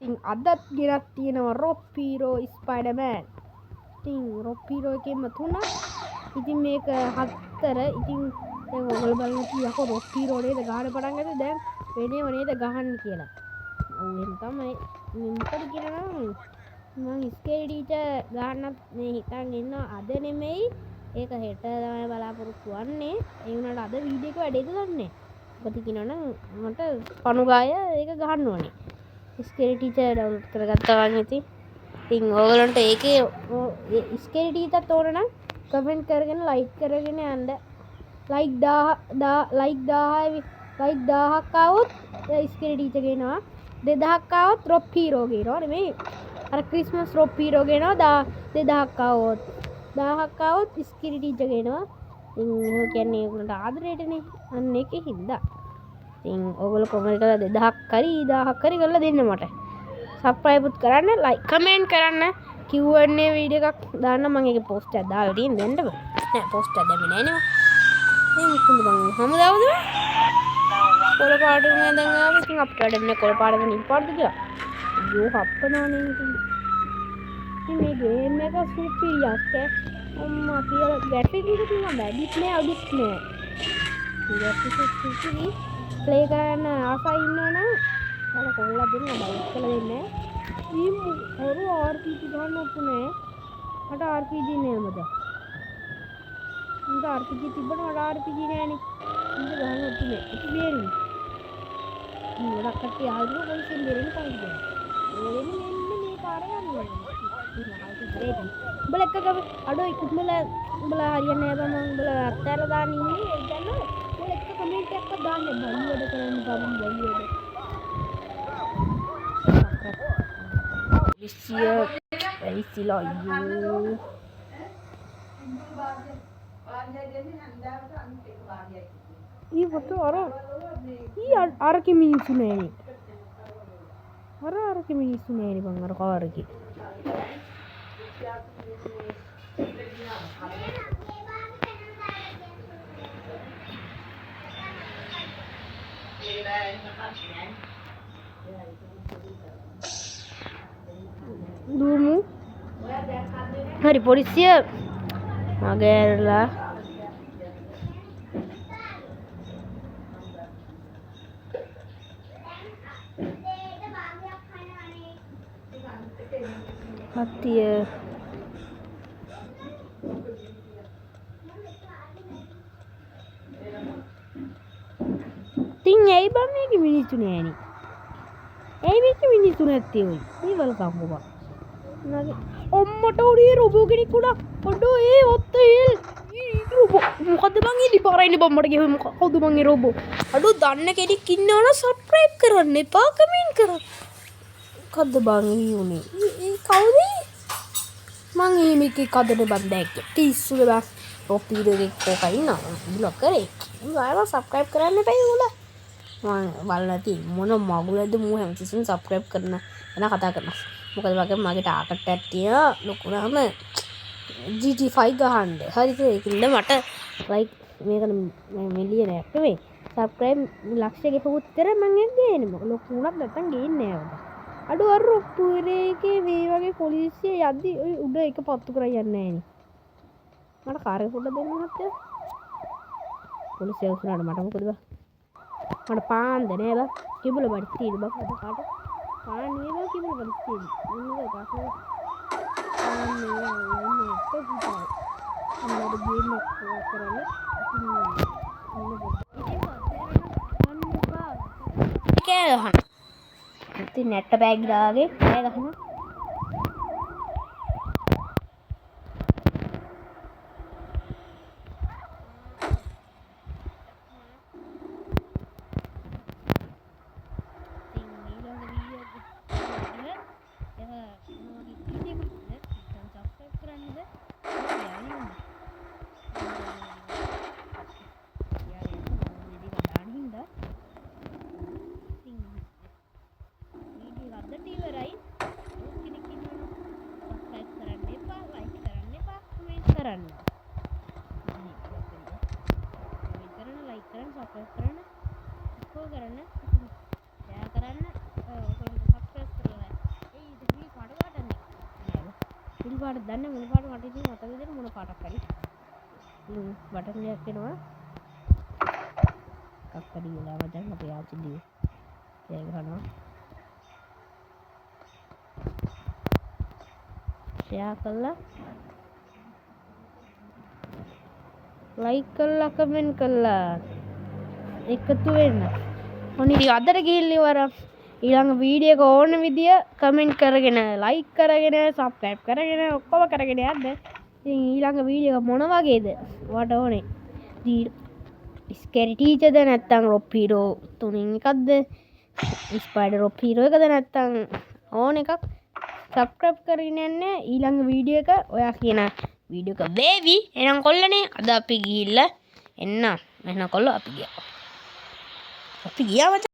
ඉතින් අදත් ගෙනත් තියෙනවා රොප් හීරෝ ස්පයිඩර්මෑන්. ඉතින් රොප් හීරෝ එකේම තුනක්. ඉතින් මේක හතර. ඉතින් දැන් ඔයගොල්ලෝ බලන්න යකෝ රොප් හීරෝ නේද ගහන්න පටන් ගත්තේ, දැන් වෙනේම නේද ගහන්න කියලා. ඔව් එහෙම තමයි. මේ මොකද කියලා නම් මං ස්කේරි ටීචර් ගහන්නත් මේ හිතන් ඉන්නවා. අද නෙමෙයි, ඒක හෙට තමයි බලාපොරොත්තු වෙන්නේ. ඒ වුණාට අද වීඩියෝ එක වැඩේද දන්නේ නැහැ. මොකද කියනවා නම් මට පණු ගාය ඒක ගහන්න ඕනේ. ස්කේරි ටීචර් ඩවුන්ලෝඩ් කරගත්තා වගේ. ඉතින් ඉතින් ඕගොල්ලන්ට ඒකේ ස්කේරි ටීචර්ත් ඕන නම් කමෙන්ට් කරගෙන ලයික් කරගෙන යන්න. ලයික් ලයික් 1000 ලයික් 1000ක් ආවොත් ස්කේරි ටීචර් ගේනවා. 2000ක් ආවොත් රොප් හීරෝ ගේනවා. නෙමෙයි, අර ක්‍රිස්මස් රොප් හීරෝ ගේනවා. 2000ක් ආවොත්, 1000ක් ආවොත් ස්කේරි ටීචර් ගේනවා. ඉතින් ඔය කියන්නේ ඕගොල්ලන්ට ආදරේටනේ, අන්න ඒකේ හින්දා. ඉතින් ඕගොල්ලෝ කමෙන්ට් කරලා 2000ක් හරි 1000ක් හරි කරලා දෙන්න මට. සබ්ස්ක්‍රයිබ් කරන්න, ලයික් කමෙන්ට් කරන්න. Q&A video එකක් දාන්න. මම ඒකේ පෝස්ට් එකක් දාලා තියෙන දෙන්නම. නෑ, පෝස්ට් එකක් දැම්මේ නෑ නේ. මේ මොකද බං හැමදාමද කොළ පාට උනේ දැන් ආවා. ඉතින් අපිට වැඩක් නෑ කොළ පාට නිල් පාටද කියලා. අයියෝ හප්පනවනේ ඉතින්. ඉතින් මේ ගේම් එක සුපිරියක් ඈ. අම්මා කියලා ග්‍රැෆික් එක තියෙනවා, වැඩිත් නෑ අඩුත් නෑ. ග්‍රැෆික් එක සුපිරි. ප්ලේ කරන්න ආසයි ඉන්නවනම් ඔයාලා කොල්ලා දෙන්න ඩවුන්ලෝඩ් කරලා දෙන්න. ඊ හොරු RPG ගන්න ඔප්පු නෑ. මට RPG නෑ මචං. මට RPG තිබ්බට මට RPG නෑනේ. ඉතින් ගහන්න ඔප්පු නෑ. අපි බේරෙමු. ගොඩක් කට්ටිය අහලා පොලිසියෙන් බේරෙන්න කොහොමද කියලා. බේරෙන්නේ මෙන්න මේ පාර යන්න ඕනේ. උඹලා එක ගම අඩෝ උඹලා උඹලා හරියන්නේ නෑ බං. මං උඹලා අත්හැරලා දාන්න ඉන්නේ. ඒ දන්නවද? උඹලා එක කමෙන්ට් එකක්වත් දාන්න බෑ. බලු වැඩ කරන්න බං, බලු වැඩ. පොලිසිය ඇවිස්සিলা අයියෝ. ඊ වට අර ඊ අරකේ මිනිස්සු නෑනේ. අර අරකේ මිනිස්සු නෑනේ බං, අර කාර් එකේ. දුවමු. හරි පොලිසිය මගේ ඇරලා කට්ටිය ඉතින් ඇයි බං මේකේ මිනිස්සු නෑනේ? ඇයි මේකේ මිනිස්සු නැත්තේ ඔයි? මේ බලපංකෝ බං. නගේ අම්මට ඔඩියේ රොබෝ කෙනෙක් වුණා. අඩෝ ඒ what the hell? E robot මොකද්ද බං ඊ පාරයිනේ බං මට ගිහුවේ මොකද්ද බං ඒ රොබෝ? අඩෝ දන්න කෙනෙක් ඉන්නවනම් සබ්ස්ක්‍රයිබ් කරන්න එපා, කමෙන්ට් කරන්න. මොකද්ද බං ඊ උනේ? ඊ කවුද ඊ? මං ඊ මේකේ කදනේ බං දැක්කේ. පිස්සුද බං. රොප් වීඩියෝ එකේ කෝකා ඉන්නවා. බ්ලොක් කරේ. උඹලා සබ්ස්ක්‍රයිබ් කරන්න එපා උඹලා. මං බලලා තියෙන්නේ මොන මගුලද මූ හැමතිස්සෙම සබ්ස්ක්‍රයිබ් කරන එන කතා කරනවා. මොකද වගේ මගේ ටාගට් එකක් තියෙනවා ලොකු වුණාම GT5 ගහන්න. හරිද? ඒකින්ද මට ලයික් මේක මිලියනයක් නෙමෙයි. සබ්ස්ක්‍රයිබ් ලක්ෂ ගහුවොත් විතර මං ඒක ගේන්නේ. මොකද ලොකු වුණත් නැත්තම් ගේන්නේ නෑ උඩ. අඩෝ අර රොප්පුරේ එකේ මේ වගේ පොලිසිය යද්දි ඔය උඩ එක පත්තු කරන් යන්නේ නෑනේ. මට කාර් එක පොඩ්ඩක් දෙන්න මහත්තයා. පොලිසිය උසුනාට මට මොකද බං? මට පාන්ද නෑ බං. කිඹුල බඩ තියෙන බං. අද කාට පාන් නෙවෙයි බං, කිඹුල බඩ තියෙන. මොනවද ප්‍රශ්න? පාන් නෙවෙයි නෑ පුතා. අන්නර ගේම් එකක් කරන්න. ඉතින් ඉන්න පොඩ්ඩක්. ඉතින් ගන්න එපා. කෑ ගහන. ඉතින් නැට්ට බෑග් දාගේ කෑ ගහන. කරන්න. කරන්න ලයික් කරන්න සබ්ස්ක්‍රයිබ් කරන්න ඔක්කොම කරන්න. ෂෙයා කරන්න. ඔයගොල්ලෝ සබ්ස්ක්‍රයිබ් කරලා පාටද දන්නේ, මොන පාට මට ඉතින් මතක විදියට මොන පාටක් හරි. ඉතින් බටන් එකක් එනවා. එකක් හරි වෙලා මචං අපේ ආච්චි දිවේ. කෑ ගහනවා. ෂෙයා කරලා, ලයික් කරලා, කමෙන්ට් කරලා එකතු වෙන්න. ඔන්න ඉතින් අදට ගිහිල්ලා ඉවර. ඊළඟ වීඩියෝ එක ඕන විදිය කමෙන්ට් කරගෙන, ලයික් කරගෙන, සබ්ස්ක්‍රයිබ් කරගෙන, ඔක්කොම කරගෙන යන්න. ඉතින් ඊළඟ වීඩියෝ එක මොන වගේද ඔයාට ඕනේ? ස්කැරි ටීචර්ද නැත්නම් රොප් හීරෝ තුනෙන් එකක්ද? ස්පයිඩර් රොප් හීරෝ එකද නැත්නම් ඕන එකක් සබ්ස්ක්‍රයිබ් කරගෙන යන්න. ඊළඟ වීඩියෝ එක ඔයා කියන වීඩියෝ එක වේවි. එහෙනම් කොල්ලනේ අද අපි ගිහිල්ලා එන්න. එහෙනම් කොල්ලෝ අපි ගියා. අපි ගියා මචං.